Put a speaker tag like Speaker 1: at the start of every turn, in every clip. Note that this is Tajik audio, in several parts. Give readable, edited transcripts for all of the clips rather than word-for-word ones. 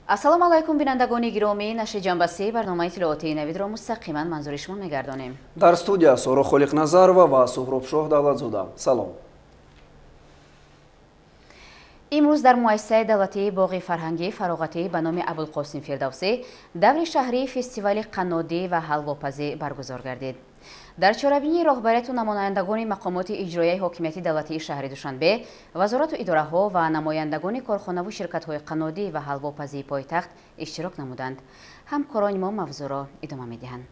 Speaker 1: Ассалому алайкум, бинандагони гиромӣ. Нашри ҷанбаси барномаи иттилоотии Навидро мустақиман манзури шумо мегардонем.
Speaker 2: Дар студия Соро Холиқназарова ва Суҳробшоҳ Давлатзода. Салом.
Speaker 1: Имрӯз дар муассисаи давлатии боғи фарҳангии фароғатӣ ба номи Абулқосим Фирдавсӣ даври шаҳрии фестивали қаннодӣ ва ҳалвопазӣ баргузор гардид. Дар чорабинии роҳбарияту намояндагони мақомоти иҷроияи ҳокимияти давлатии шаҳри Душанбе, вазорату идораҳо ва намояндагони корхонаву ширкатҳои қаннодӣ ва ҳалвопазии пойтахт иштирок намуданд. Ҳамкорони мо мавзӯъро идома медиҳанд.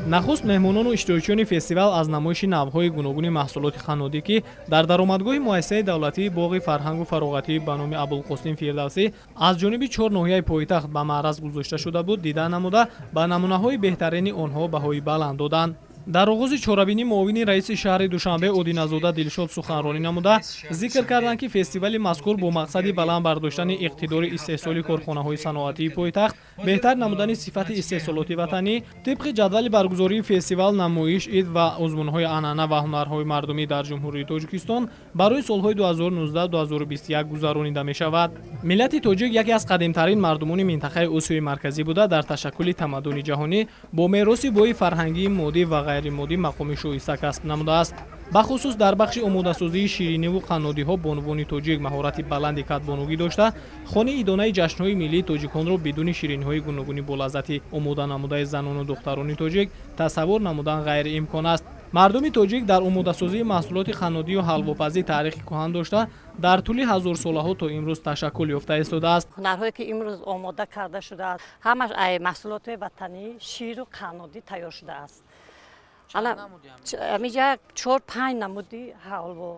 Speaker 3: Нахуст меҳмонону иштирокчиёни фестивал аз намоиши навъҳои гуногуни маҳсулоти қаннодӣ, ки дар даромадгоҳи муассисаи давлатии боғи фарҳангу фароғатӣ ба номи Абулқосим Фирдавсӣ аз ҷониби чор ноҳияи пойтахт ба маъраз гузошта шуда буд, дида намуда, ба намунаҳои беҳтарини онҳо баҳои баланд доданд. Дар оғози чорабинӣ муовини раиси шаҳри Душанбе Одиназода Дилшод суханронӣ намуда, зикр карданд, ки фестивали мазкур бо мақсади баланд бардоштани иқтидори истеҳсоли корхонаҳои саноатии пойтахт, беҳтар намудани сифати истеҳсолоти ватанӣ, тибқи ҷадвали баргузории фестивал намоиш, ид ва озмунҳои анъана ва ҳунарҳои мардумӣ дар Ҷумҳурии Тоҷикистон барои солҳои 2019-2021 гузаронида мешавад. Миллати тоҷик яке аз қадимтарин мардумони минтақаи Осиёи Марказӣ буда, дар ташаккули тамаддуни ҷаҳонӣ бо мероси бои фарҳангии моддӣ ва ғайримоддӣ мақоми шоиста касб намудааст. Бахусус дар бахши омодасозии шириниву қаннодиҳо бонувони тоҷик маҳорати баланди кадбонугӣ дошта, хони идонаи ҷашнҳои миллии тоҷиконро бидуни шириниҳои гуногуни болаззати омода намудаи занону духтарони тоҷик тасаввур намудан ғайриимкон аст. Мардуми тоҷик дар омодасозии маҳсулоти қаннодию ҳалвопазӣ таърихи кӯҳан дошта, дар тӯли ҳазорсолаҳо то имрӯз ташаккул ёфта истодааст.
Speaker 4: Ҳунарҳое ки имрӯз омода карда шудааст, ҳамаш маҳсулоти ватанӣ, ширу қаннодӣ тайёр шудааст. Амиҷа 4-5 намуди ҳалво.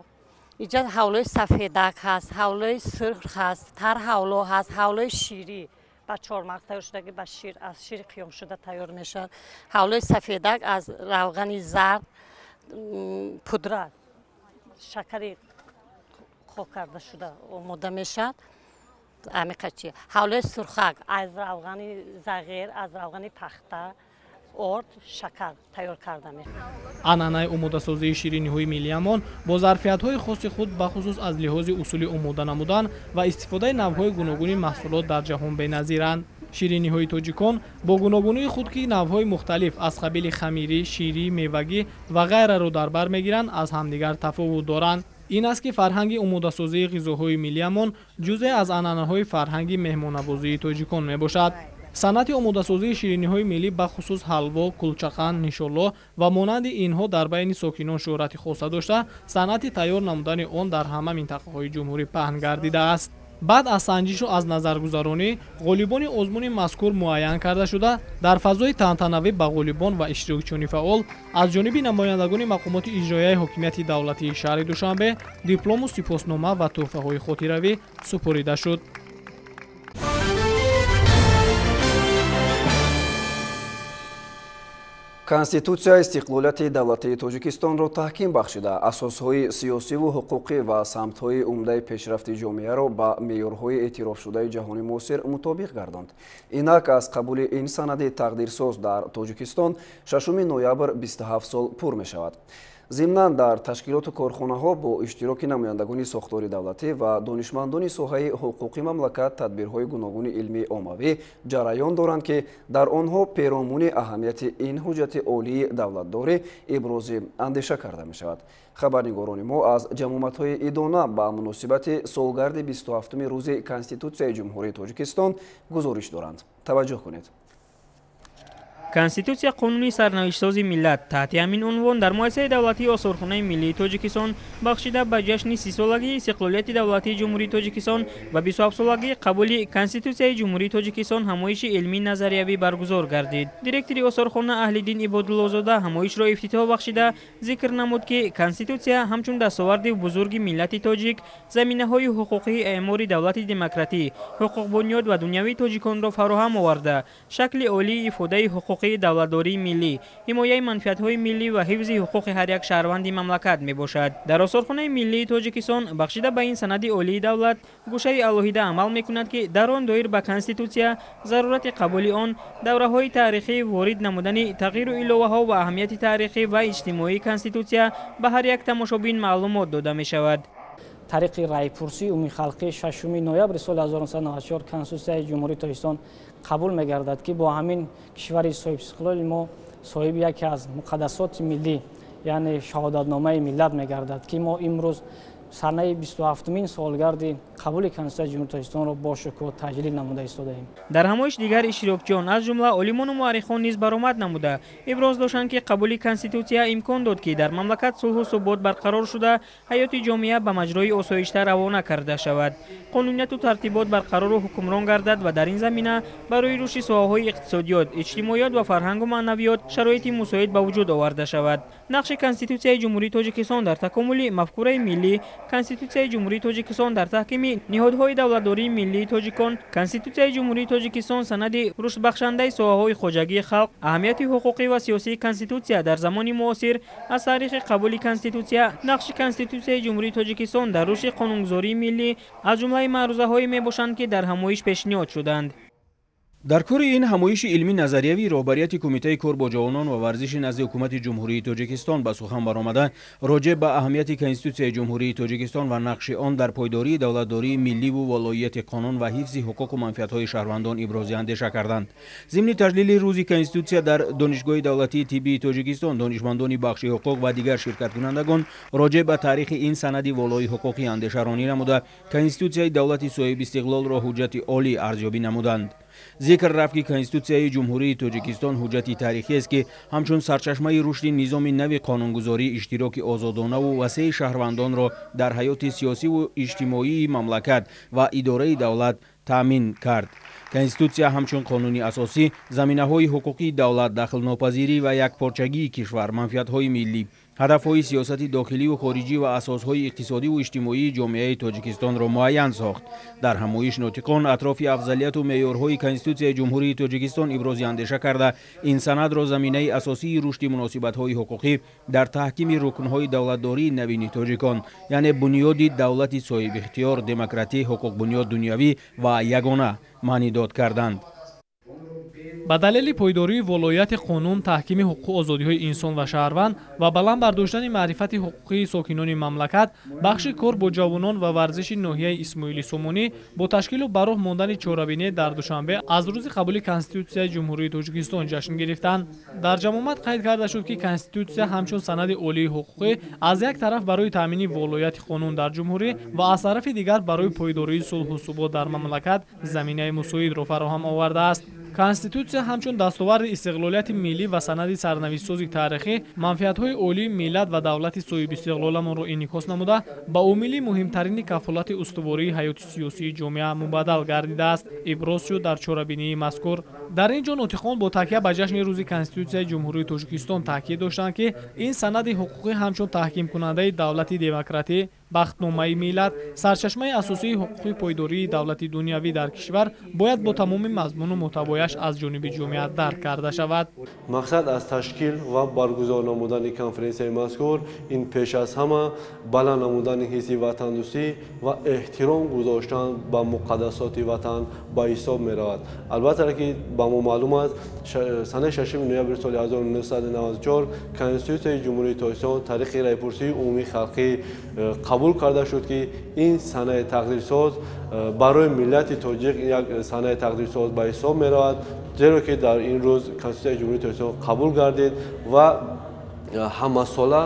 Speaker 4: Иҷа ҳавлои сафедак ҳаст, ҳавлои сурх ҳаст, тар ҳавло ҳаст, ҳавлои ширӣ ба чормағз тайёр шудаги, ба шир, аз шир қиём шуда тайёр мешавад. Ҳавлои сафедак аз равғани зард, пудра, шакари хок карда шуда омода мешавад. Амиқачи ҳавлои сурхак аз равғани зағир, аз равғани пахта, орд, шакар тайёр карда мешавад.
Speaker 3: Анъанаи омодасозии шириниҳои миллиамон бо зарфиятҳои хоси худ, бахусус аз лиҳози усули омода намудан ва истифодаи навъҳои гуногуни маҳсулот дар ҷаҳон беназиранд. Шириниҳои тоҷикон бо гуногунии худ, ки навъҳои мухталиф аз қабили хамирӣ, ширӣ, мевагӣ ва ғайраро дар бар мегиранд, аз ҳамдигар тафовут доранд. Ин аст, ки фарҳанги омодасозии ғизоҳои миллиамон ҷузе аз анъанаҳои фарҳанги меҳмоннавозии тоҷикон мебошад. Санъати омодасозии шириниҳои миллӣ, бахусус ҳалво, кулчақанд, нишоло ва монанди инҳо дар байни сокинон шӯҳрати хоса дошта, санъати тайёр намудани он дар ҳама минтақаҳои ҷумҳурӣ паҳн гардидааст. Баъд аз санҷишу аз назаргузаронӣ ғолибони озмуни мазкур муайян карда шуда, дар фазои тантанавӣ ба ғолибон ва иштирокчиёни фаъол аз ҷониби намояндагони мақомоти иҷроияи ҳокимияти давлатии шаҳри Душанбе диплому сипоснома ва тӯҳфаҳои хотиравӣ супорида шуд.
Speaker 2: Конститутсия истиқлолияти давлатии Тоҷикистонро таҳким бахшида, асосҳои сиёсиву ҳуқуқӣ ва самтҳои умдаи пешрафти ҷомеаро ба меъёрҳои эътирофшудаи ҷаҳони муосир мутобиқ гардонд. Инак аз қабули ин санади тақдирсоз дар Тоҷикистон 6 ноябр 27 сол пур мешавад. Зимнан дар ташкилоту корхонаҳо бо иштироки намояндагони сохтори давлатӣ ва донишмандони соҳаи ҳуқуқи мамлакат тадбирҳои гуногуни илмии оммавӣ ҷараён доранд, ки дар онҳо перомуни аҳамияти ин ҳуҷҷати олии давлатдорӣ ибрози андеша карда мешавад. Хабарнигорони мо аз ҷамъомадҳои идона ба муносибати солгарди 27-уми рӯзи Конститутсияи Ҷумҳурии Тоҷикистон гузориш доранд. Таваҷҷӯҳ кунед.
Speaker 5: Конститутсия қонуни сарнавиштсози миллат. Таҳти ҳамин унвон дар муассисаи давлатии осорхонаи миллии Тоҷикистон бахшида ба ҷашни 30-солагии истиқлолияти давлатии Ҷумҳурии Тоҷикистон ва 27-солагии қабули Конститутсияи Ҷумҳурии Тоҷикистон ҳамоиши илмии назариявӣ баргузор гардид. Директори осорхона Аҳлиддин Ибодуллозода ҳамоишро ифтитоҳ бахшида зикр намуд, ки Конститутсия ҳамчун дастоварди бузурги миллати тоҷик заминаҳои ҳуқуқии эъмори давлати демократӣ, ҳуқуқбунёд ва дунявии тоҷиконро фароҳам оварда, шакли олии ифодаи ҳуқуқии давлатдории миллӣ, ҳимояи манфиатҳои миллӣ ва ҳифзи ҳуқуқи ҳар як шаҳрванди мамлакат мебошад. Дар осорхонаи миллии Тоҷикистон бахшида ба ин санади олии давлат гӯшаи алоҳида амал мекунад, ки дар он доир ба Конститутсия, зарурати қабули он, давраҳои таърихӣ, ворид намудани тағйиру иловаҳо ва аҳамияти таърихӣ ва иҷтимоии Конститутсия ба ҳар як тамошобин маълумот дода мешавад.
Speaker 6: Тариқи раъйпурсии умумихалқӣ 6 ноябри соли 1994 Конститутсияи Ҷумҳурии Тоҷикистон қабул мегардад, ки бо ҳамин кишвари соҳибистиқлоли мо соҳиби яке аз муқаддасоти миллӣ, яъне шаҳодатномаи миллат мегардад, ки мо имрӯз санаи 27-мин солгарди қабули Конститутсияи Ҷумҳурии Тоҷикистонро бо шукӯҳ таҷлил намуда истодаем.
Speaker 5: Дар ҳамоиш дигар иштирокчиён аз ҷумла олимону муаррихон низ баромад намуда иброз доштанд, ки қабули Конститутсия имкон дод, ки дар мамлакат сулҳу субот барқарор шуда, ҳаёти ҷомеа ба маҷрои осоишта равона карда шавад, қонунияту тартибот барқарору ҳукмрон гардад ва дар ин замина барои рушди соҳаҳои иқтисодиёт, иҷтимоиёт ва фарҳангу маънавиёт шароити мусоид ба вуҷуд оварда шавад. Нақши Конститутсияи Ҷумҳурии Тоҷикистон дар такомули мафкураи миллӣ, Конститутсияи Ҷумҳурии Тоҷикистон дар таҳкими ниҳодҳои давлатдории миллии тоҷикон, Конститутсияи Ҷумҳурии Тоҷикистон санади рушдбахшандаи соҳаҳои хоҷагии халқ, аҳамияти ҳуқуқӣ ва сиёсии Конститутсия дар замони муосир, аз таърихи қабули Конститутсия, нақши Конститутсияи Ҷумҳурии Тоҷикистон дар рушди қонунгузории миллӣ аз ҷумлаи маърузаҳое мебошанд, ки дар ҳамоиш пешниҳод шуданд.
Speaker 7: Дар кори ин ҳамоиши илмӣ назариявӣ роҳбарияти Кумитаи кор бо ҷавонон ва варзиши назди Ҳукумати Ҷумҳурии Тоҷикистон ба сухан баромада роҷеъ ба аҳамияти Конститутсияи Ҷумҳурии Тоҷикистон ва нақши он дар пойдории давлатдории милливу волоияти қонун ва ҳифзи ҳуқуқу манфиатҳои шаҳрвандон ибрози андеша карданд. Зимни таҷлили рӯзи Конститутсия дар Донишгоҳи давлатии тиббии Тоҷикистон донишмандони бахши ҳуқуқ ва дигар ширкаткунандагон роҷеъ ба таърихи ин санади волои ҳуқуқӣ андешаронӣ намуда, Конститутсияи давлати соҳибистиқлолро ҳуҷҷати олӣ арзёбӣ намуданд. Зикр рафт, ки Конститутсияи Ҷумҳурии Тоҷикистон ҳуҷҷати таърихиест, ки ҳамчун сарчашмаи рушди низоми нави қонунгузорӣ, иштироки озодонаву васеи шаҳрвандонро дар ҳаёти сиёсиву иҷтимоии мамлакат ва идораи давлат таъмин кард. Конститутсия ҳамчун қонуни асосӣ заминаҳои ҳуқуқии давлат, дахлнопазирӣ ва якпорчагии кишвар, манфиатҳои миллӣ, ҳадафҳои сиёсати дохиливу хориҷӣ ва асосҳои иқтисодиву иҷтимоии ҷомеаи Тоҷикистонро муайян сохт. Дар ҳамоиш нотиқон атрофи афзалияту меъёрҳои Конститутсияи Ҷумҳурии Тоҷикистон ибрози андеша карда, ин санадро заминаи асосии рушди муносибатҳои ҳуқуқӣ дар таҳкими рукнҳои давлатдории навини тоҷикон, яъне бунёди давлати соҳибихтиёр, демократӣ, ҳуқуқбунёд, дунявӣ ва ягона маънидод карданд.
Speaker 3: Ба далели пойдории волоияти қонун, таҳкими ҳуқуқу озодиҳои инсон ва шаҳрванд ва баланд бардоштани маърифати ҳуқуқии сокинони мамлакат, бахши кор бо ҷавонон ва варзиши ноҳияи Исмоили Сомонӣ бо ташкилу ба роҳ мондани чорабинӣ дар Душанбе аз рӯзи қабули Конститутсияи Ҷумҳурии Тоҷикистон ҷашн гирифтанд. Дар ҷамъомад қайд карда шуд, ки Конститутсия ҳамчун санади олии ҳуқуқӣ аз як тараф барои таъмини волоияти қонун дар ҷумҳурӣ ва аз тарафи дигар барои пойдории сулҳу субот дар мамлакат заминаи мусоидро фароҳам овардааст. Конститутсия ҳамчун дастоварди истиқлолияти миллӣ ва санади сарнавиштсози таърихӣ манфиатҳои олии миллат ва давлати соҳибистиқлоламонро инъикос намуда, ба омили муҳимтарини кафолати устувории ҳаёти сиёсии ҷомеа мубаддал гардидааст, иброз шуд дар чорабинии мазкур. Дар ин ҷо нотиқон бо такя ба ҷашни рӯзи Конститутсияи Ҷумҳурии Тоҷикистон таъкид доштанд, ки ин санади ҳуқуқӣ ҳамчун таҳкимкунандаи давлати демократӣ, бахтномаи миллат, сарчашмаи асосии ҳуқуқи пойдории давлати дунявӣ дар кишвар бояд бо тамоми мазмуну муҳтавояш аз ҷониби ҷомеа дарк карда шавад.
Speaker 8: Мақсад аз ташкил ва баргузор намудани конференсияи мазкур ин пеш аз ҳама баланд намудани ҳисси ватандӯстӣ ва эҳтиром гузоштан ба муқаддасоти ватан ба ҳисоб меравад. Албатта, ки ба мо маълум аст, санаи 6 ноябри соли 1994 Конститутсияи Ҷумҳурии Тоҷикистон тариқи раъйпурсии умумии халқӣ қабул карда шуд, ки ин санаи тақдирсоз барои миллати тоҷик як санаи тақдирсоз ба ҳисоб меравад, зеро ки дар ин рӯз Конститутсияи Ҷумҳурии Тоҷикистон қабул гардид ва ҳамасола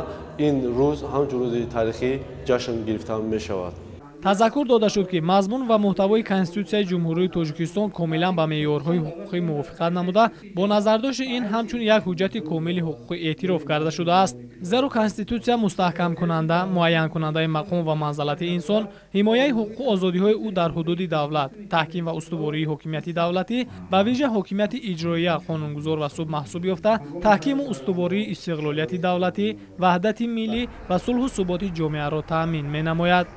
Speaker 8: ин рӯз ҳамчун рӯзи таърихӣ ҷашн гирифта мешавад.
Speaker 3: Тазаккур дода шуд, ки мазмун ва муҳтавои Конститутсияи Ҷумҳурии Тоҷикистон комилан ба меъёрҳои ҳуқуқӣ мувофиқат намуда, бо назардошти ин ҳамчун як ҳуҷҷати комили ҳуқуқӣ эътироф карда шудааст. Зеро Конститутсия мустаҳкамкунанда, муайянкунандаи мақом ва манзалати инсон, ҳимояи ҳуқуқу озодиҳои ӯ дар ҳудуди давлат, таҳким ва устувории ҳокимияти давлатӣ, ба вижа ҳокимияти иҷроия, қонунгузор ва суд маҳсуб ёфта, таҳкиму устувории истиқлолияти давлатӣ, ваҳдати миллӣ ва сулҳу суботи ҷомеаро таъмин менамояд.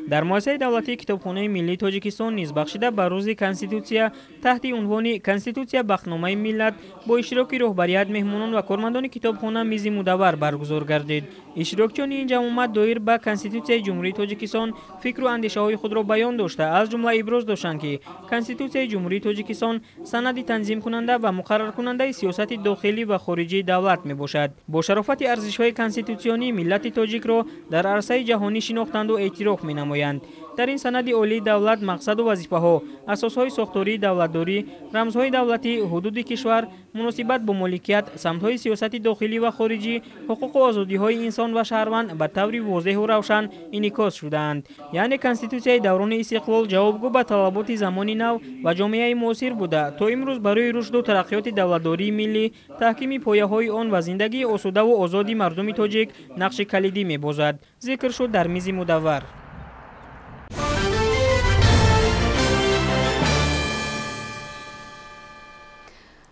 Speaker 5: Дар муассисаи давлатии Китобхонаи миллии Тоҷикистон низ бахшида ба рӯзи Конститутсия таҳти унвони Конститутсия бахтномаи миллат бо иштироки роҳбарият, меҳмонон ва кормандони китобхона мизи мудаввар баргузор гардид. Иштирокчиёни ин ҷамъомад доир ба Конститутсияи Ҷумҳурии Тоҷикистон фикру андешаҳои худро баён дошта, аз ҷумла иброз доштанд, ки Конститутсияи Ҷумҳурии Тоҷикистон санади танзимкунанда ва муқарраркунандаи сиёсати дохилӣ ва хориҷии давлат мебошад. Бо шарофати арзишҳои конститутсионӣ миллати тоҷикро дар арсаи ҷаҳонӣ шинохтанду эътироф менамоянд. Дар ин санади олии давлат мақсаду вазифаҳо, асосҳои сохтории давлатдорӣ, рамзҳои давлатӣ, ҳудуди кишвар, муносибат бо моликият, самтҳои сиёсати дохилӣ ва хориҷӣ, ҳуқуқу озодиҳои инсон ва шаҳрванд ба таври возеҳу равшан инъикос шудаанд. Яъне Конститутсияи даврони истиқлол ҷавобгӯ ба талаботи замони нав ва ҷомеаи муосир буда, то имрӯз барои рушду тараққиёти давлатдории миллӣ, таҳкими пояҳои он ва зиндагии осудаву озоди мардуми тоҷик нақши калидӣ мебозад. Зикр шуд дар мизи мудаввар.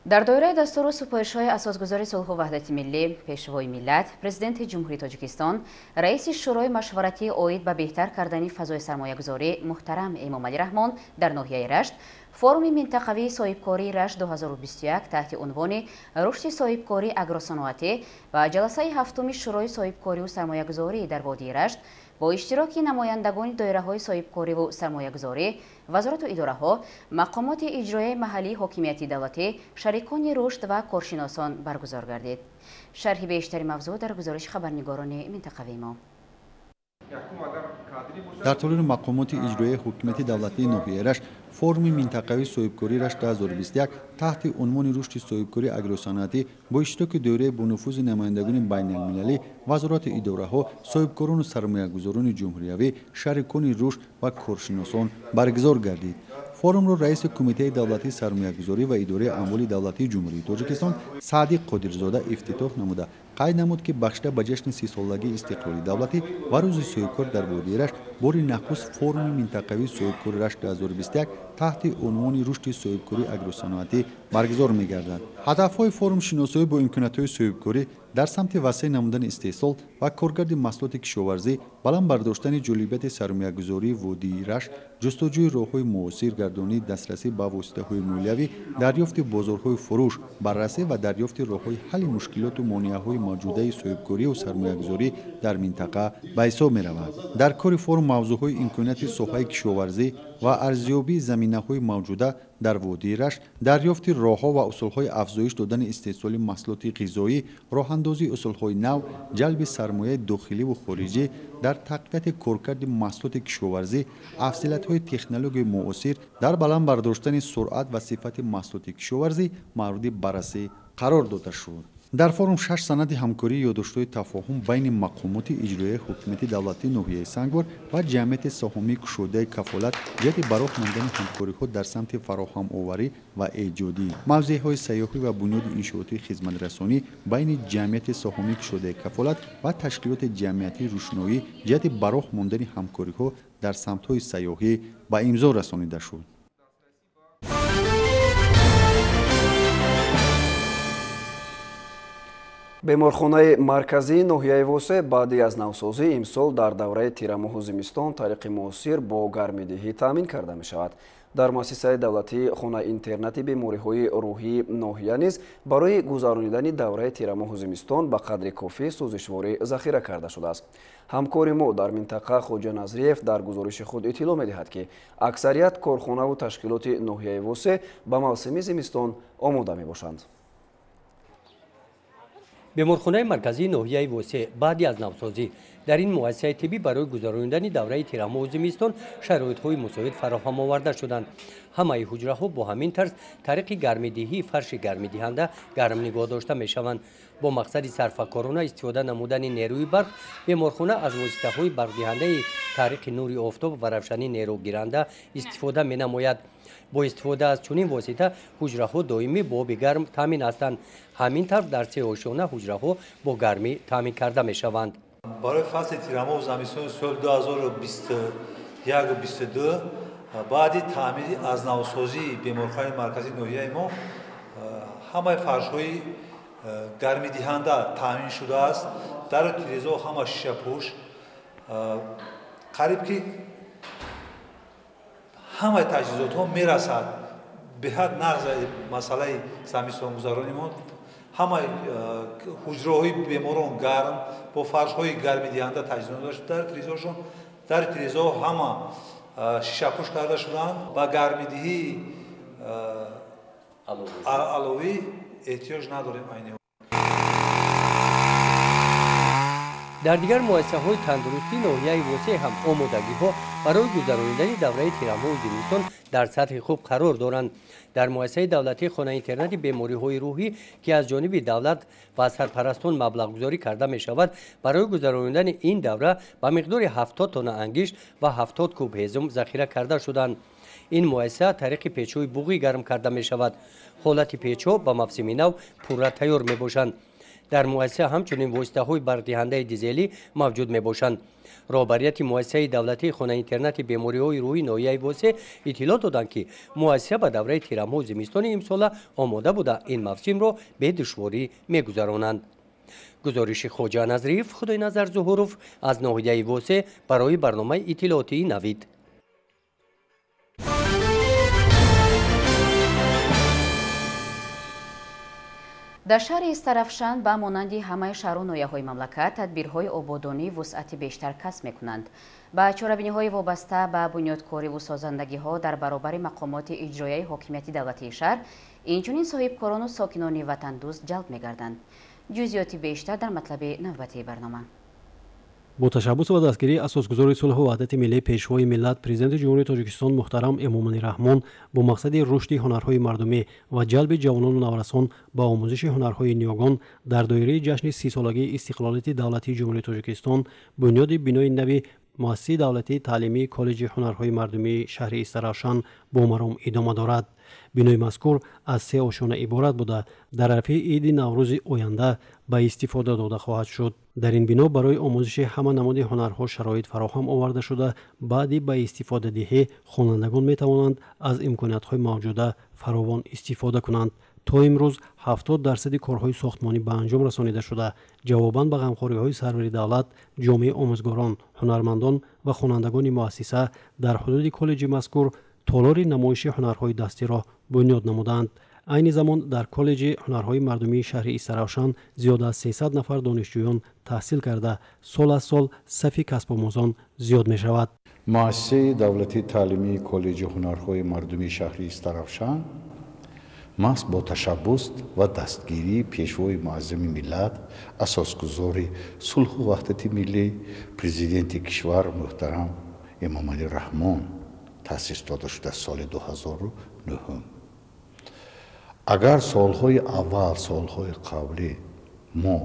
Speaker 1: Дар доираи дастуру супоришҳои асосгузори сулҳу ваҳдати миллӣ, пешвои миллат, Президенти Ҷумҳурии Тоҷикистон, раиси Шӯрои машваратӣ оид ба беҳтар кардани фазои сармоягузорӣ муҳтарам Эмомалӣ Раҳмон дар ноҳияи Рашт форуми минтақавии соҳибкории Рашт 2021 таҳти унвони рушди соҳибкории агросаноатӣ ва ҷаласаи ҳафтуми Шӯрои соҳибкориву сармоягузорӣ дар водии Рашт бо иштироки намояндагони доираҳои соҳибкориву сармоягузорӣ, вазорату идораҳо, мақомоти иҷроияи маҳаллии ҳокимияти давлатӣ, шарикони рушд ва коршиносон баргузор гардид. Шарҳи бештари мавзӯъ дар гузориши хабарнигорони минтақавии мо.
Speaker 9: Дар толори мақомоти иҷроияи ҳукумати давлатии ноҳияи Рашт форуми минтақавии соҳибкории Рашт 2021 таҳти унвони рушди соҳибкории агросаноатӣ бо иштироки доираи бонуфузи намояндагони байналмилалӣ, вазорату идораҳо, соҳибкорону сармоягузорони ҷумҳуриявӣ, шарикони рушд ва коршиносон баргузор гардид. Форумро раиси Кумитаи давлатии сармоягузорӣ ва идораи амволи давлатии Ҷумҳурии Тоҷикистон Саъдиқ Қодирзода ифтитоҳ намуда, қайд намуд, ки бахшида ба ҷашни сисолагии истиқлоли давлатӣ ва рӯзи соҳибкор дар водии Рашт бори нахуст форуми минтақавии соҳибкори Рашт 2021 таҳти унвони рушди соҳибкории агросаноатӣ баргузор мегардад. Ҳадафҳои форум шиносоӣ бо имкониятҳои соҳибкорӣ дар самти васеъ намудани истеҳсол ва коргарди маҳсулоти кишоварзӣ, баланд бардоштани ҷолибияти сармоягузории водии Рашт, ҷустуҷӯи роҳҳои муосир гардонии дастрасӣ ба воситаҳои молиявӣ, дарёфти бозорҳои фурӯш, баррасӣ ва дарёфти роҳҳои ҳалли мушкилоту монеаҳои мавҷудаи соҳибкориву сармоягузорӣ дар минтақа ба ҳисоб меравад. Дар кори форум мавзӯъҳои имконияти соҳаи кишоварзӣ ва арзёбии заминаҳои мавҷуда дар водии Рашт, дарёфти роҳҳо ва усулҳои афзоиш додани истеҳсоли маҳсулоти ғизоӣ, роҳандозии усулҳои нав, ҷалби сармояи дохиливу хориҷӣ дар тақвияти коркарди маҳсулоти кишоварзӣ, афзалиятҳои технологияи муосир дар баланд бардоштани суръат ва сифати маҳсулоти кишоварзӣ мавриди баррасӣ қарор дода шуд. Дар форум шаш санади ҳамкории ёддоштҳои тафоҳум байни мақомоти иҷроияи ҳукумати давлатии ноҳияи Сангвор ва ҷамъияти саҳомии кушодаи кафолат ҷиҳати ба роҳ мондани ҳамкориҳо дар самти фароҳамоварӣ ва эҷодӣ, мавзеъҳои сайёҳӣ ва бунёди иншооти хизматрасонӣ байни ҷамъияти саҳомии кушодаи кафолат ва ташкилоти ҷамъиятии рӯшноӣ ҷиҳати ба роҳ мондани ҳамкориҳо дар самтҳои сайёҳӣ ба имзо расонида шуд.
Speaker 2: Беморхонаи марказии ноҳияи Восе баъди аз навсозӣ имсол дар давраи тирамоҳу зимистон тариқи муосир бо гармидиҳӣ таъмин карда мешавад. Дар муассисаи давлатии хона-интернати бемориҳои рӯҳии ноҳия низ барои гузаронидани давраи тирамоҳу зимистон ба қадри кофӣ сӯзишворӣ захира карда шудааст. Ҳамкори мо дар минтақа Хоҷа Назриев дар гузориши худ иттилоъ медиҳад, ки аксарият корхонаву ташкилоти ноҳияи Восе ба мавсими зимистон омода мебошанд.
Speaker 10: Беморхонаи марказии ноҳияи Восе баъди аз навсозӣ дар ин муассисаи тиббӣ барои гузаронидани давраи тирамоҳу зимистон шароитҳои мусоид фароҳам оварда шуданд. Ҳамаи ҳуҷраҳо бо ҳамин тарз тариқи гармидиҳии фарши гармидиҳанда гарм нигоҳ дошта мешаванд. Бо мақсади сарфакорона истифода намудани нерӯи барқ, беморхона аз воситаҳои барқдиҳандаи тариқи нури офтоб ва равшании нерӯгиранда истифода менамояд. Бо истифода аз чунин восита ҳуҷраҳо доимӣ бо оби гарм таъмин ҳастанд. Ҳамин тавр дар се ошёна ҳуҷраҳо бо гармӣ таъмин карда мешаванд.
Speaker 11: Барои фасли тирамоҳу зимистони соли 2021-22 баъди таъмири аз навсозии беморхонаи марказии ноҳияи мо ҳамаи фаршҳои гармидиҳанда таъмин шудааст. Дару тирезаҳо ҳама шишапӯш, қариб ки Ҳамаи таҷҳизотҳо мерасад. Беҳад нағз масъалаи замистонгузарони мо. Ҳамаи ҳуҷраҳои беморон гарм, бо фаршҳои гармидиҳанда таҷҳизот шуда, дар тирезаҳошон, дар тирезаҳо ҳама шишапӯш карда шудаанд. Ба гармидиҳии аловӣ эҳтиёҷ надорем айни.
Speaker 10: Дар дигар муассисаҳои тандурустии ноҳияи Восеъ ҳам омодагиҳо барои гузаронидани давраи тирамоҳу зимистон дар сатҳи хуб қарор доранд. Дар муассисаи давлатии хона-интернати бемориҳои рӯҳӣ, ки аз ҷониби давлат ва сарпарастон маблағгузорӣ карда мешавад, барои гузаронидани ин давра ба миқдори 70 тонна ангишт ва 70 куб ҳезум захира карда шуданд. Ин муассиса тариқи печҳои буғӣ гарм карда мешавад. Ҳолати печҳо ба мавсими нав пурра тайёр мебошанд. Дар муассиса ҳамчунин воситаҳои барқдиҳандаи дизелӣ мавҷуд мебошанд. Роҳбарияти муассисаи давлатии хона-интернати бемориҳои рӯҳии ноҳияи Восеъ иттилоъ доданд, ки муассиса ба давраи тирамоҳу зимистони имсола омода буда, ин мавсимро бедушворӣ мегузаронанд. Гузориши Хоҷа Назриев, Худойназар Зуҳуров аз ноҳияи Восеъ барои барномаи иттилоотии Навид.
Speaker 1: Дар шаҳри Истарафшан ба монанди ҳамаи шаҳру ноҳияҳои мамлакат тадбирҳои ободонӣ вусъати бештар касб мекунанд. Ба чорабиниҳои вобаста ба бунёдкориву созандагиҳо дар баробари мақомоти иҷроияи ҳокимияти давлатии шаҳр, инчунин соҳибкорону сокинони ватандӯст ҷалб мегарданд. Ҷузъиёти бештар дар матлаби навбатии барнома.
Speaker 12: Бо ташаббус ва дастгирии асосгузори сулҳу ваҳдати миллӣ, Пешвои миллат, Президенти Ҷумҳурии Тоҷикистон муҳтарам Эмомалӣ Раҳмон бо мақсади рушди ҳунарҳои мардумӣ ва ҷалби ҷавонону наврасон ба омӯзиши ҳунарҳои ниёгон дар доираи ҷашни 30-солагии истиқлолияти давлатии Ҷумҳурии Тоҷикистон бунёди бинои нави муассисаи давлатии таълимии коллеҷи ҳунарҳои мардумии шаҳри Истаравшан бо маром идома дорад. Бинои мазкур аз 3 ошёна иборат буда, дар арафаи иди Наврӯзи оянда ба истифода дода хоҳад шуд. Дар ин бино барои омӯзиши ҳама намуди ҳунарҳо шароит фароҳам оварда шуда, баъди ба истифодадиҳӣ хонандагон метавонанд аз имкониятҳои мавҷуда фаровон истифода кунанд. То имрӯз 70% корҳои сохтмонӣ ба анҷом расонида шуда, ҷавобан ба ғамхориҳои сарвари давлат, ҷомеаи омӯзгорон, ҳунармандон ва хонандагони муассиса дар ҳудуди коллеҷи мазкур толори намоиши ҳунарҳои дастиро бунёд намуданд. Айни замон дар коллеҷи ҳунарҳои мардумии шаҳри Истаравшан зиёда аз 300 нафар донишҷӯён таҳсил карда, сол аз сол сафи касбомӯзон зиёд мешавад.
Speaker 13: Муассисаи давлатии таълимии коллеҷи ҳунарҳои мардумии шаҳри Истаравшан маҳз бо ташаббус ва дастгирии Пешвои муаззами миллат, асосгузори сулҳу ваҳдати миллӣ, Президенти кишвар муҳтарам Эмомалӣ Раҳмон таъсис дода шуда соли 2009. Агар солҳои аввал, солҳои қаблӣ мо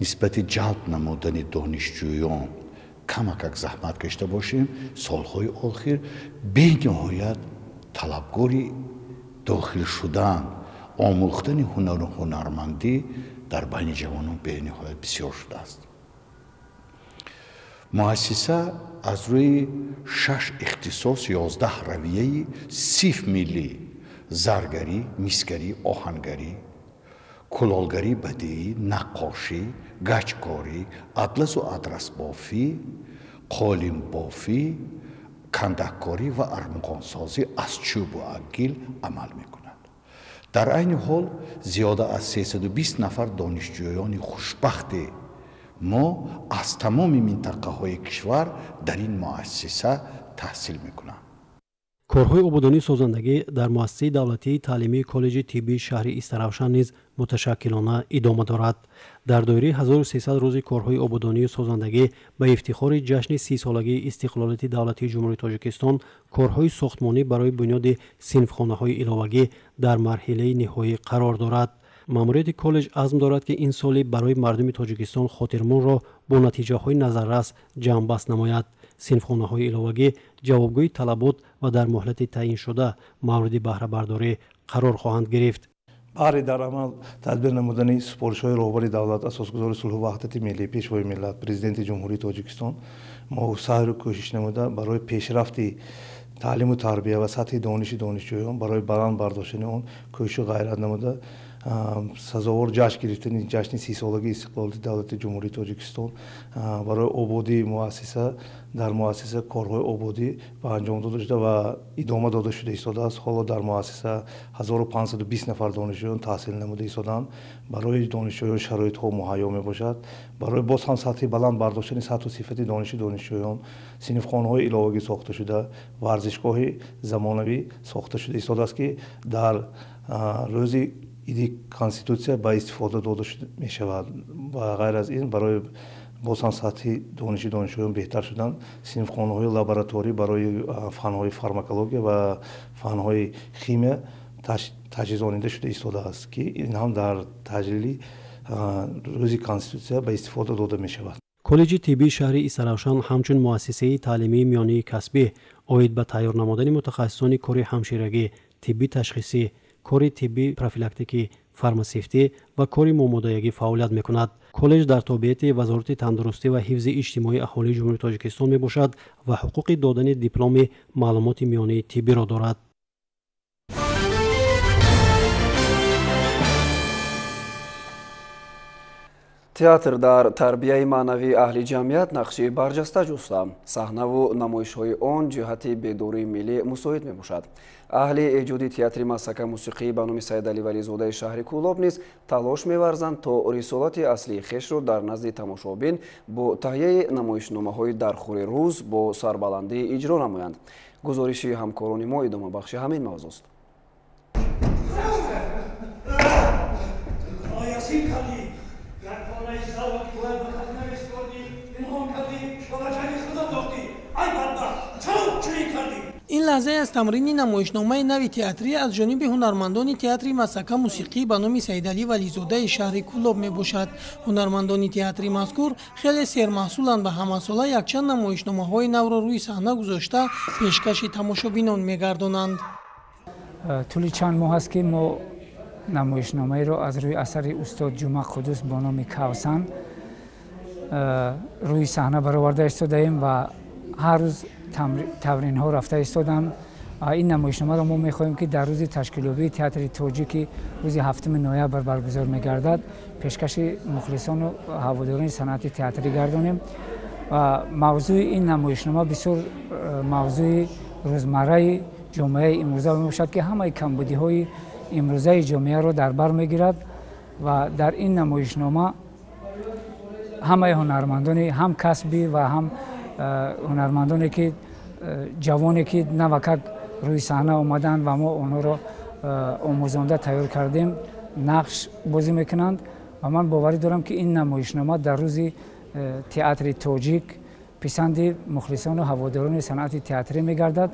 Speaker 13: нисбати ҷалб намудани донишҷӯён камакак заҳмат кашида бошем, солҳои охир бениҳоят талабгори дохил шудан, омӯхтани ҳунару ҳунармандӣ дар байни ҷавонон бениҳоят бисёр шудааст. Муассиса аз рӯи 6 ихтисос 11 равияи сиф миллӣ: заргарӣ, мисгарӣ, оҳангарӣ, кулолгарии бадеӣ, наққошӣ, гачкорӣ, атласу адрасбофӣ, қолинбофӣ, кандаккорӣ ва армуғонсозӣ аз чӯбу агил амал мекунад. Дар айни ҳол зиёда аз 320 нафар донишҷӯёни хушбахти мо аз тамоми минтақаҳои кишвар дар ин муассиса таҳсил мекунанд.
Speaker 12: Корҳои ободонии созандагӣ дар муассисаи давлатии таълимии коллеҷи тиббии шаҳри Истаравшан низ муташаккилона идома дорад. Дар доираи 1300 рӯзи корҳои ободонию созандагӣ ба ифтихори ҷашни 30-солагии истиқлолияти давлатии Ҷумҳурии Тоҷикистон корҳои сохтмонӣ барои бунёди синфхонаҳои иловагӣ дар марҳилаи ниҳоӣ қарор дорад. Маъмурияти коллеҷ азм дорад, ки ин соли барои мардуми Тоҷикистон хотирмонро бо натиҷаҳои назаррас ҷамъбаст намояд. Синфхонаҳои иловагӣ ҷавобгӯи талабот ва дар муҳлати таъиншуда мавриди баҳрабардорӣ қарор хоҳанд гирифт.
Speaker 14: Баҳри дар амал тадбир намудани супоришҳои роҳбари давлат, асосгузори сулҳу ваҳдати миллӣ, Пешвои миллат, Президенти Ҷумҳурии Тоҷикистон мо саъйру кӯшиш намуда барои пешрафти таълиму тарбия ва сатҳи дониши донишҷӯён, барои баланд бардоштани он кӯшишу ғайрат намуда Сазовор ҷашн гирифтани ҷашни 30-солагии истиқлолияти давлати Ҷумҳурии Тоҷикистон барои ободии муассиса дар муассиса корҳои ободӣ ба анҷом дода шуда ва идома дода шуда истодааст. Ҳоло дар муассиса 1520 нафар донишҷӯён таҳсил намуда истодаанд. Барои донишҷӯён шароитҳо муҳайё мебошад. Барои боз ҳам сатҳи баланд бардоштани сатҳу сифати дониши донишҷӯён синфхонаҳои иловагӣ сохта шуда, варзишгоҳи замонавӣ сохта шуда истодааст, ки дар рӯзи иди Конститутсия ба истифода дода мешавад. Ба ғайр аз ин, барои боз ҳам сатҳи дониши донишҷӯён беҳтар шудан, синфхонаҳои лабораторӣ барои фанҳои фармакология ва фанҳои химия таҷҳизонида шуда истодааст, ки ин ҳам дар таҷлили рӯзи Конститутсия ба истифода дода мешавад.
Speaker 12: Коллеҷи тиббии шаҳри Истаравшан ҳамчун муассисаи таълимии миёнии касбӣ оид ба тайёр намудани мутахассисони кори ҳамширагӣ, тиббӣ ташхисӣ, кори тиббӣ профилактикӣ, фармасевтӣ ва кори момодаягӣ фаъолият мекунад. Коллеҷ дар тобеияти Вазорати тандурустӣ ва ҳифзи иҷтимоии аҳолии Ҷумҳурии Тоҷикистон мебошад ва ҳуқуқи додани дипломи маълумоти миёнаи тиббиро дорад.
Speaker 2: Театр дар тарбияи маънавии аҳли ҷамъият нақши барҷаста ҷуста. Саҳнаву намоишҳои он ҷиҳати бедории миллӣ мусоид мебошад. Аҳли эҷоди театри Масака мусиқӣ ба номи Саидалӣ Вализодаи шаҳри Кӯлоб низ талош меварзанд, то рисолати аслии хешро дар назди тамошобин бо таҳияи намоишномаҳои дархӯри рӯз бо сарбаландӣ иҷро намоянд. Гузориши ҳамкорони мо идомабахши ҳамин мавзӯст.
Speaker 15: Ин лаҳзае аз тамрини намоишномаи нави театрӣ аз ҷониби ҳунармандони театри Масака мусиқӣ ба номи Саидалӣ Вализодаи шаҳри Кӯлоб мебошад. Ҳунармандони театри мазкур хеле сермаҳсуланд ва ҳамасола якчанд намоишномаҳои навро рӯи саҳна гузошта пешкаши тамошобинон мегардонанд.
Speaker 16: Тӯли чанд моҳ аст, ки мо намоишномаеро аз рӯи асари устод Ҷума Қуддус бо номи Кавсан рӯи саҳна бароварда истодаем ва ҳар рӯз тамринҳо рафта истоданд. Ин намоишномаро мо мехоҳем, ки дар рӯзи ташкилёбии театри тоҷик, ки рӯзи 7 ноябр баргузор мегардад, пешкаши мухлисону ҳаводорони санъати театрӣ гардонем. Ва мавзӯи ин намоишнома бисёр мавзӯи рӯзмарраи ҷомеаи имрӯза мебошад, ки ҳамаи камбудиҳои имрӯзаи ҷомеаро дар бар мегирад. Ва дар ин намоишнома ҳамаи ҳунармандони ҳам касбӣ ва ҳам ҳунармандоне ки ҷавоне ки навакак рӯи саҳна омаданд ва мо онҳоро омӯзонда тайёр кардем, нақш бозӣ мекунанд. Ва ман боварӣ дорам, ки ин намоишнома дар рӯзи театри тоҷик писанди мухлисону ҳаводорони санъати театрӣ мегардад.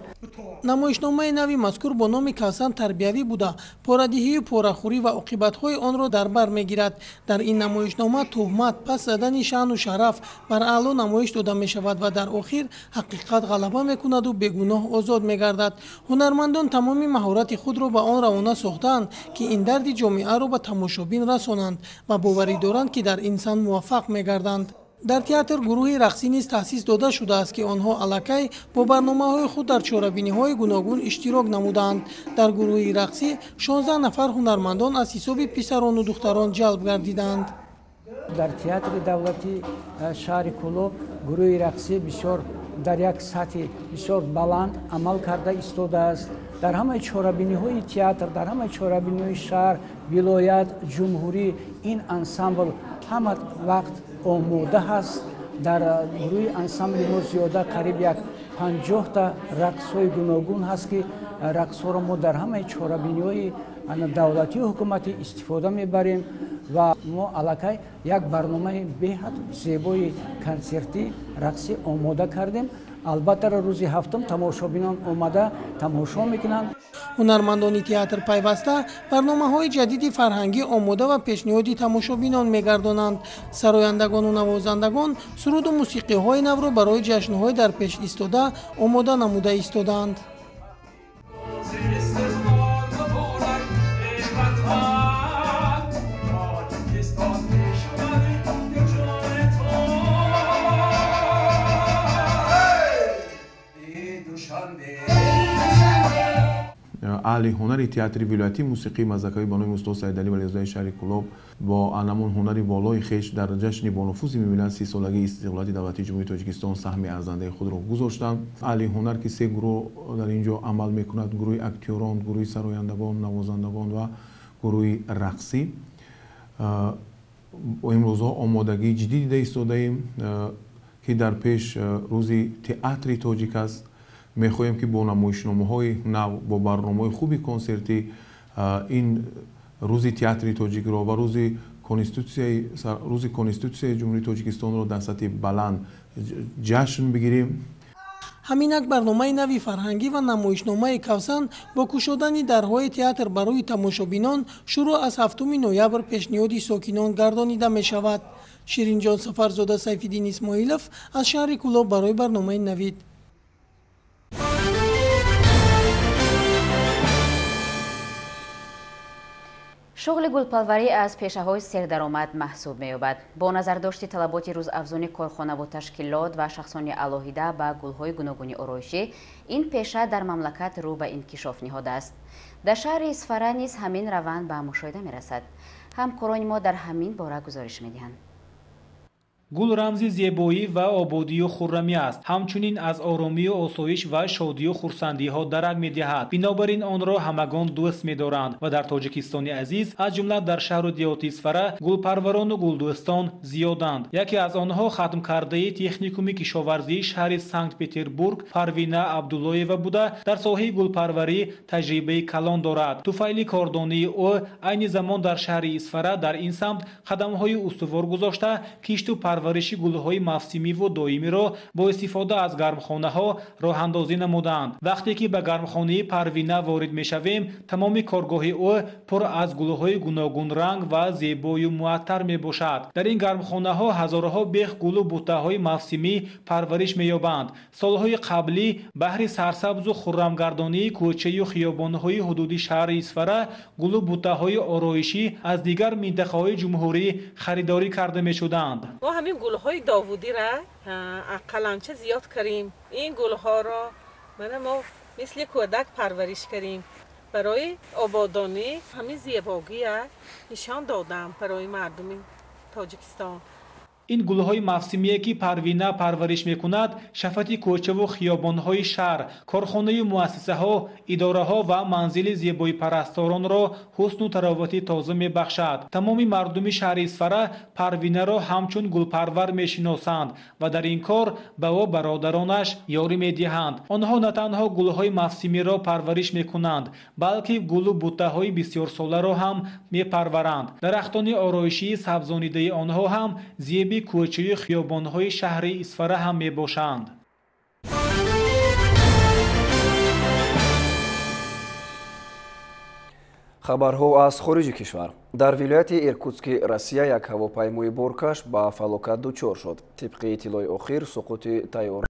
Speaker 15: Намоишномаи нави мазкур бо номи Кавсан тарбиявӣ буда, порадиҳию порахӯрӣ ва оқибатҳои онро дар бар мегирад. Дар ин намоишнома туҳмат, пас задани шаъну шараф бар аъло намоиш дода мешавад ва дар охир ҳақиқат ғалаба мекунаду бегуноҳ озод мегардад. Ҳунармандон тамоми маҳорати худро ба он равона сохтаанд, ки ин дарди ҷомеаро ба тамошобин расонанд ва боварӣ доранд, ки дар ин сан муваффақ мегарданд. Дар театр гурӯҳи рақсӣ низ таъсис дода шудааст, ки онҳо аллакай бо барномаҳои худ дар чорабиниҳои гуногун иштирок намудаанд. Дар гурӯҳи рақсӣ 16 нафар ҳунармандон аз ҳисоби писарону духтарон ҷалб гардиданд.
Speaker 17: Дар театри давлатии шаҳри Кӯлоб гурӯҳи рақсӣ бисёр дар як сатҳи бисёр баланд амал карда истодааст. Дар ҳамаи чорабиниҳои театр, дар ҳамаи чорабиниҳои шаҳр, вилоят, ҷумҳурӣ ин ансамбл ҳама вақт омода ҳаст. Дар гурӯҳи ансамбли мо зиёда қариб як 50та рақсҳои гуногун ҳаст, ки рақсҳоро мо дар ҳамаи чорабиниҳои давлатию ҳукуматӣ истифода мебарем ва мо аллакай як барномаи беҳад зебои консертӣ рақсӣ омода кардем. Албатта, рӯзи 7 тамошобинон омада тамошо мекунанд.
Speaker 15: Ҳунармандони театр пайваста барномаҳои ҷадиди фарҳангӣ омода ва пешниҳоди тамошобинон мегардонанд. Сарояндагону навозандагон суруду мусиқиҳои навро барои ҷашнҳои дар пеш истода омода намуда истодаанд.
Speaker 18: Аҳли ҳунари театри вилоятии мусиқии маззакавӣ ба номи устод Саидалӣ Валиёзодаи шаҳри Кӯлоб бо анамун ҳунари болои хеш дар ҷашни бонуфузи миллат 30-солагии истиқлолияти давлатии Ҷумҳурии Тоҷикистон саҳми арзандаи худро гузоштанд. Аҳли ҳунар ки се гурӯҳ дар ин ҷо амал мекунад: гурӯҳи актёрон, гурӯҳи сарояндагон, навозандагон ва гурӯҳи рақсӣ. Имрӯзҳо омодагии ҷиддӣ дида истодаем, ки дар пеш рӯзи театри тоҷик аст. Мехоҳем ки бо намоишномаҳои нав, бо барномаҳои хуби консертӣ ин рӯзи театри тоҷикро ва рӯзи Конститутсияи Ҷумҳурии Тоҷикистонро дар сатҳи баланд ҷашн бигирем.
Speaker 15: Ҳаминак барномаи нави фарҳангӣ ва намоишномаи Кавсан бо кушодани дарҳои театр барои тамошобинон шурӯъ аз 7 ноябр пешниҳоди сокинон гардонида мешавад. Ширинҷон Сафарзода, Сайфиддин Исмоилов аз шаҳри Кӯлоб барои барномаи Навид.
Speaker 1: Шуғли гулпарварӣ аз пешаҳои сердаромад маҳсуб меёбад. Бо назардошти талаботи рӯзафзуни корхонаву ташкилот ва шахсони алоҳида ба гулҳои гуногуни ороишӣ, ин пеша дар мамлакат рӯ ба инкишоф ниҳодааст. Дар шаҳри Исфара низ ҳамин раванд ба мушоҳида мерасад. Ҳамкорони мо дар ҳамин бора гузориш медиҳанд.
Speaker 19: Гул рамзи зебоӣ ва ободию хуррамӣ аст. Ҳамчунин аз оромию осоиш ва шодию хурсандиҳо дарак медиҳад. Бинобар ин онро ҳамагон дӯст медоранд ва дар Тоҷикистони азиз, аз ҷумла дар шаҳру деҳоти Исфара, гулпарварону гулдӯстон зиёданд. Яке аз онҳо хатмкардаи техникуми кишоварзии шаҳри Санкт-Петербург Парвина Абдуллоева буда, дар соҳаи гулпарварӣ таҷрибаи калон дорад. Туфайли кордонии ӯ айни замон дар шаҳри Исфара дар ин самт қадамҳои устувор гузошта, кишту парвариши гулҳои мавсимиву доимиро бо истифода аз гармхонаҳо роҳандозӣ намуданд. Вақте ки ба гармхонаи Парвина ворид мешавем, тамоми коргоҳи ӯ пур аз гулҳои гуногунранг ва зебою муаттар мебошад. Дар ин гармхонаҳо ҳазорҳо бех гулу буттаҳои мавсимӣ парвариш меёбанд. Солҳои қаблӣ баҳри сарсабзу хуррамгардонии кӯчаю хиёбонҳои ҳудуди шаҳри Исфара гулу буттаҳои ороишӣ аз дигар минтақаҳои ҷумҳурӣ харидорӣ карда мешуданд.
Speaker 20: Ҳамин гулҳои довудиро қаламча зиёд кардем. Ин гулҳоро мана мо мисли кӯдак парвариш кардем. Барои ободонӣ ҳамин зебогия нишон додам барои мардуми Тоҷикистон.
Speaker 19: Ин гулҳои мавсимие ки Парвина парвариш мекунад, шафати кӯчаву хиёбонҳои шаҳр, корхонаю муассисаҳо, идораҳо ва манзили зебоипарасторонро ҳусну таровати тоза мебахшад. Тамоми мардуми шаҳри Исфара Парвинаро ҳамчун гулпарвар мешиносанд ва дар ин кор ба ӯ бародаронаш ёрӣ медиҳанд. Онҳо на танҳо гулҳои мавсимиро парвариш мекунанд, балки гулу буттаҳои бисёрсоларо ҳам мепарваранд. Дарахтони ороишии сабзонидаи онҳо ҳам зеби кӯчаи хиёбонҳои шаҳри Исфара ҳам мебошанд.
Speaker 2: Хабарҳо аз хориҷи кишвар. Дар вилояти Иркутски Россия як ҳавопаймои боркаш ба фалокат дучор шуд. Тибқи иттилои охир, суқути тайёра